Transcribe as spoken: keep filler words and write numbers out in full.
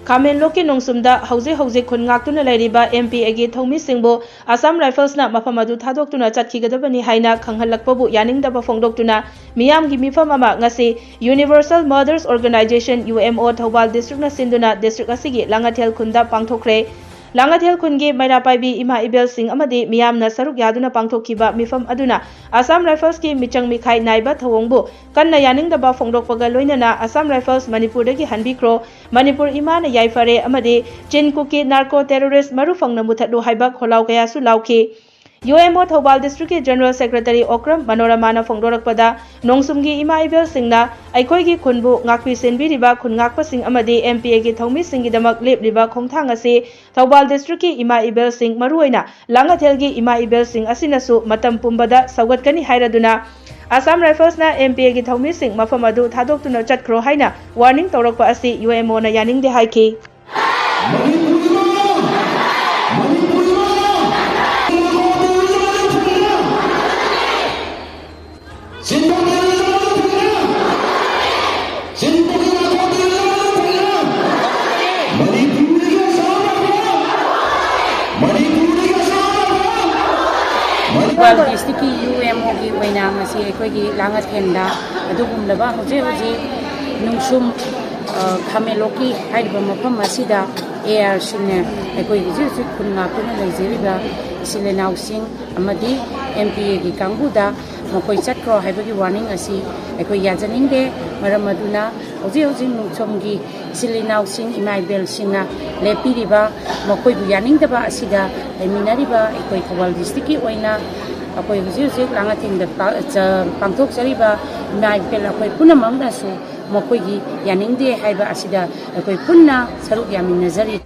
ꯈꯥꯃꯦꯟꯂꯣꯛꯀꯤ ꯅꯣꯡꯁꯨꯝꯗ ꯍꯧꯖꯤꯛ ꯍꯧꯖꯤꯛ ꯈꯨꯟ ꯉꯥꯛꯇꯨꯅ ꯂꯩꯔꯤꯕ ꯑꯦꯝ ꯄꯤ ꯑꯦꯒꯤ ꯊꯧꯃꯤꯁꯤꯡꯕꯨ ꯑꯁꯥꯝ ꯔꯥꯏꯐꯜꯁꯅ ꯃꯐꯝ ꯑꯗꯨ ꯊꯥꯗꯣꯛꯇꯨꯅ ꯆꯠꯈꯤꯒꯗꯕꯅꯤ ꯍꯥꯏꯅ ꯈꯪꯍꯜꯂꯛꯄꯕꯨ ꯌꯥꯅꯤꯡꯗꯕ ꯐꯣꯡꯗꯣꯛꯇꯨꯅ ꯃꯤꯌꯥꯝꯒꯤ ꯃꯤꯐꯝ ꯑꯃ ꯉꯁꯤ Universal Mothers Organization, U M O, Thoubal ꯗꯤꯁꯇ꯭ꯔꯤꯛꯅ ꯁꯤꯟꯗꯨꯅ ꯗꯤꯁꯇ꯭ꯔꯤꯛ ꯑꯁꯤꯒꯤ ꯂꯥꯡꯉꯊꯦꯜ ꯈꯨꯟꯗ ꯄꯥꯡꯊꯣꯛꯈ꯭ꯔꯦ꯫ ꯂꯥꯡꯉꯊꯦꯜ ꯈꯨꯟꯒꯤ ꯃꯩꯔꯥ ꯄꯥꯏꯕꯤ ꯏꯃꯥ ꯏꯕꯦꯜꯁꯤꯡ ꯑꯃꯗꯤ ꯃꯤꯌꯥꯝꯅ ꯁꯔꯨꯛ ꯌꯥꯗꯨꯅ ꯄꯥꯡꯊꯣꯛꯈꯤꯕ ꯃꯤꯐꯝ ꯑꯗꯨꯅ ꯑꯁꯥꯝ ꯔꯥꯏꯐꯜꯁꯀꯤ ꯃꯤꯆꯪ ꯃꯤꯈꯥꯏ ꯅꯥꯏꯕ ꯊꯧꯑꯣꯡꯕꯨ ꯀꯟꯅ ꯌꯥꯅꯤꯡꯗꯕ ꯐꯣꯡꯗꯣꯛꯄꯒ ꯂꯣꯏꯅꯅ ꯑꯁꯥꯝ ꯔꯥꯏꯐꯜꯁ ꯃꯅꯤꯄꯨꯔꯗꯒꯤ ꯍꯟꯕꯤꯈ꯭ꯔꯣ, ꯃꯅꯤꯄꯨꯔ ꯏꯃꯥꯅ ꯌꯥꯏꯐꯔꯦ ꯑꯃꯗꯤ ꯆꯤꯟ ꯀꯨꯀꯤ ꯅꯥꯔꯀꯣ ꯇꯦꯔꯣꯔꯤꯁ ꯃꯔꯨ ꯐꯪꯅ ꯃꯨꯊꯠꯂꯨ ꯍꯥꯏꯕ ꯈꯣꯜꯂꯥꯎ ꯀꯌꯥꯁꯨ ꯂꯥꯎꯈꯤ꯫ U M O ꯊꯧꯕꯥꯜ ꯗꯤꯁꯇ꯭ꯔꯤꯛꯀꯤ ꯖꯦꯅꯔꯦꯜ ꯁꯦꯀ꯭ꯔꯦꯇꯔꯤ ꯑꯣꯀ꯭ꯔꯝ ꯃꯅꯣꯔꯃꯥꯅ ꯐꯣꯡꯗꯣꯔꯛꯄꯗ, ꯅꯣꯡꯁꯨꯝꯒꯤ ꯏꯃꯥ ꯏꯕꯦꯜꯁꯤꯡꯅ ꯑꯩꯈꯣꯏꯒꯤ ꯈꯨꯟꯕꯨ ꯉꯥꯛꯄꯤ ꯁꯦꯟꯕꯤꯔꯤꯕ ꯈꯨꯟ ꯉꯥꯛꯄꯁꯤꯡ ꯑꯃꯗꯤ M P A ꯒꯤ ꯊꯧꯃꯤꯁꯤꯡꯒꯤꯗꯃꯛ ꯂꯦꯞꯂꯤꯕ ꯈꯣꯡꯊꯥꯡ ꯑꯁꯤ ꯊꯧꯕꯥꯜ ꯗꯤꯁꯇ꯭ꯔꯤꯛꯀꯤ ꯏꯃꯥ ꯏꯕꯦꯜꯁꯤꯡ, ꯃꯔꯨꯑꯣꯏꯅ ꯂꯥꯡꯉꯊꯦꯜꯒꯤ ꯏꯃꯥ ꯏꯕꯦꯜꯁꯤꯡ ꯑꯁꯤꯅꯁꯨ ꯃꯇꯝ ꯄꯨꯝꯕꯗ ꯁꯧꯒꯠꯀꯅꯤ ꯍꯥꯏꯔꯗꯨꯅ, ꯑꯁꯥꯝ ꯔꯥꯏꯐꯜꯁꯅ M P A ꯒꯤ ꯊꯧꯃꯤꯁꯤꯡ ꯃꯐꯝ ꯑꯗꯨ ꯊꯥꯗꯣꯛꯇꯨꯅ ꯆꯠꯈ꯭ꯔꯣ ꯍꯥꯏꯅ ꯋꯥꯔꯅꯤꯡ ꯇꯧꯔꯛꯄ ꯑꯁꯤ U M O ꯅ ꯌꯥꯅꯤꯡꯗꯦ ꯍꯥꯏꯈꯤ꯫ ꯊꯧꯕꯥꯜ ꯗꯤꯁꯇ꯭ꯔꯤꯛꯀꯤ U M O ꯒꯤ ꯑꯣꯏꯅ ꯉꯁꯤ ꯑꯩꯈꯣꯏꯒꯤ ꯂꯥꯡꯉꯊꯦꯟꯗ ꯑꯗꯨꯒꯨꯝꯂꯕ ꯍꯧꯖꯤꯛ ꯍꯧꯖꯤꯛ ꯅꯨꯡꯁꯨꯝ, ꯑ, ꯈꯥꯃꯦꯟꯂꯣꯛꯀꯤ ꯍꯥꯏꯔꯤꯕ ꯃꯐꯝ ꯑꯁꯤꯗ A R ꯁꯤꯡꯅ ꯑꯩꯈꯣꯏ ꯍꯧꯖꯤꯛ ꯍꯧꯖꯤꯛ ꯈꯨꯟ ꯉꯥꯛꯇꯨꯅ ꯂꯩꯖꯔꯤꯕ ꯏꯆꯤꯜ ꯏꯅꯥꯎꯁꯤꯡ ꯑꯃꯗꯤ M P A ꯒꯤ ꯀꯥꯡꯕꯨꯗ ꯃꯈꯣꯏ ꯆꯠꯈ꯭ꯔꯣ ꯍꯥꯏꯕꯒꯤ ꯋꯥꯔꯅꯤꯡ ꯑꯁꯤ ꯑꯩꯈꯣꯏ ꯌꯥꯖꯅꯤꯡꯗꯦ꯫ ꯃꯔꯝ ꯑꯗꯨꯅ ꯍꯧꯖꯤꯛ ꯍꯧꯖꯤꯛ ꯅꯣꯡꯁꯣꯝꯒꯤ ꯏꯆꯤꯜ ꯏꯅꯥꯎꯁꯤꯡ, ꯏꯃꯥ ꯏꯕꯦꯜꯁꯤꯡꯅ ꯂꯦꯞꯄꯤꯔꯤꯕ, ꯃꯈꯣꯏꯕꯨ ꯌꯥꯅꯤꯡꯗꯕ ꯑꯁꯤꯗ ꯂꯩꯃꯤꯟꯅꯔꯤꯕ ꯑꯩꯈꯣꯏ ꯊꯧꯕꯥꯜ ꯗꯤꯁꯇ꯭ꯔꯤꯛꯀꯤ ꯑꯣꯏꯅ ꯑꯩꯈꯣꯏ ꯍꯧꯖꯤꯛ ꯍꯧꯖꯤꯛ ꯂꯥꯡꯉꯊꯦꯟꯗ ꯄꯥ-, ꯆ-, ꯄꯥꯡꯊꯣꯛꯆꯔꯤꯕ ꯏꯃꯥ ꯏꯕꯦꯜ ꯑꯩꯈꯣꯏ ꯄꯨꯝꯅꯃꯛꯅꯁꯨ ꯃꯈꯣꯏꯒꯤ ꯌꯥꯅꯤꯡꯗꯦ ꯍꯥꯏꯕ ꯑꯁꯤꯗ ꯑꯩꯈꯣꯏ ꯄꯨꯟꯅ ꯁꯔꯨꯛ ꯌꯥꯃꯤꯟꯅꯖꯔꯤ꯫